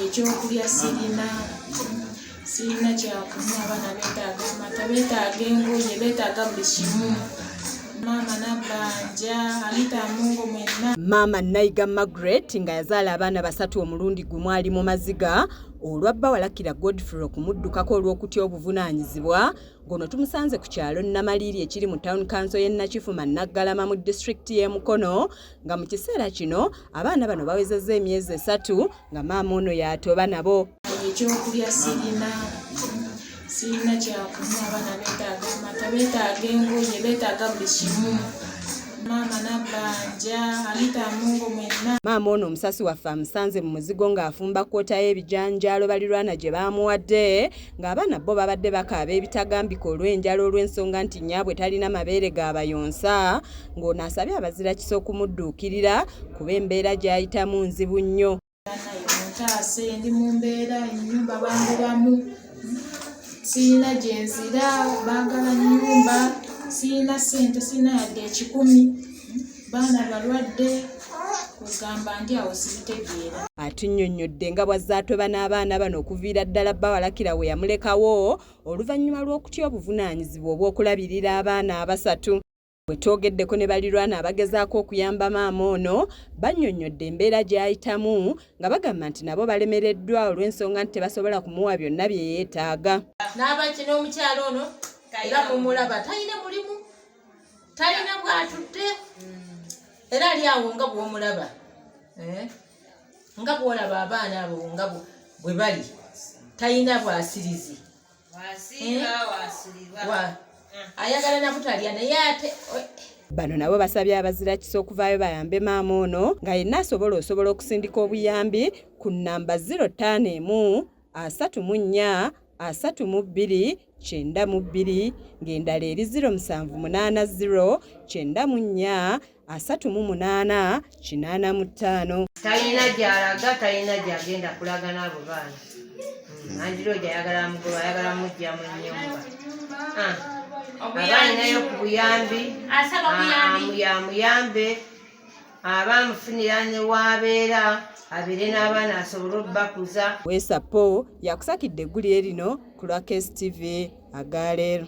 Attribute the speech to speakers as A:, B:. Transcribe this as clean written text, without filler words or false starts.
A: Ekyokulya sirina, sirina kyakunywa, abaana beetaaga amata, beetaaga engoye, beetaaga buli kimu. Maama Nabbanja, Anita Amongo mwenna.
B: Maama Naiga Margaret nga yazaala abaana basatu omulundi gumu ali mu maziga olwa bba Walakira Godfrey okumuddukako olw'okutya obuvunaanyizibwa ng'ono tumusanze ku kyalo Namaliiri ekiri mu Town Council y'e Nakifuma Naggalama mu disitulikiti y'e Mukono nga mu kiseera kino abaana bano bawezezza emyezi 3 nga maama ono y'atoba nabo.
A: Ekyokulya sirina, sirina kyakunywa, abaana beetaaga amata, beetaaga engoye, beetaaga buli kimu. Maama Nabbanja, Anita Amongo mwenna.
B: Maama ono omusasi waffe amusanze mu muzigo ng'afumba kkoota y'ebijanjaalo balirwana gye baamuwadde ng'abaana bo babadde bakaaba ebitagambika olw'enjala olw'ensonga nti nnyaabwe talina mabeere gaabayonsa ng'ono asabye abazirakisa okumudduukirira kuba embeera gy'ayitamu nzibu nnyo.
A: Banaye muntaase, ndi mu mbeera ennyumba bangobamu, sirina gye nzira, baagala nnyumba, sirina ssente, sirina yadde 100, baana balwadde, kugamba ndi awo sibitegeera.
B: Atunnyonnyodde nga bw'azze atoba n'abaana bano okuviira ddala bba Walakira we yamulekawo oluvannyuma lw'okutya obuvunaanyizibwa obw'okulabirira abaana abasatu. Bwe twogeddeko ne balirwana abagezaako okuyamba maama ono, bannyonnyodde embeera gy'ayitamu nga bagamba nti nabo balemereddwa olw'ensonga nti tebasobola kumuwa byonna bye yeetaaga.
C: N'abaki n'omukyala ono era mumulaba talina mulimu, talina bw'atudde, era ali awo nga bw'omulaba, nga bw'olaba abaana abo nga bwe bali, talina bwasirizi. Ayagala nabutalya naye ate.
B: Bano nabo basabye abazirakisa okuvaayo bayambe maama ono nga yenna asobola osobola okusindika obuyambi ku nnamba 051 34 32 92 ng'endala eri 0780 94 38 85.
D: Talina gy'alaga, talina gy'agenda kulaga n'abo baana. Andiroja ayagala mugoba, ayagala mujja mu nnyumba. Aba alinayo ku buyambi, amuyambe, aba amufunira ne w'abeera, abeere n'abaana asobole obbakuza.
B: Weesa Paul yakusakidde eggulire lino ku lwa KSTV agaleero.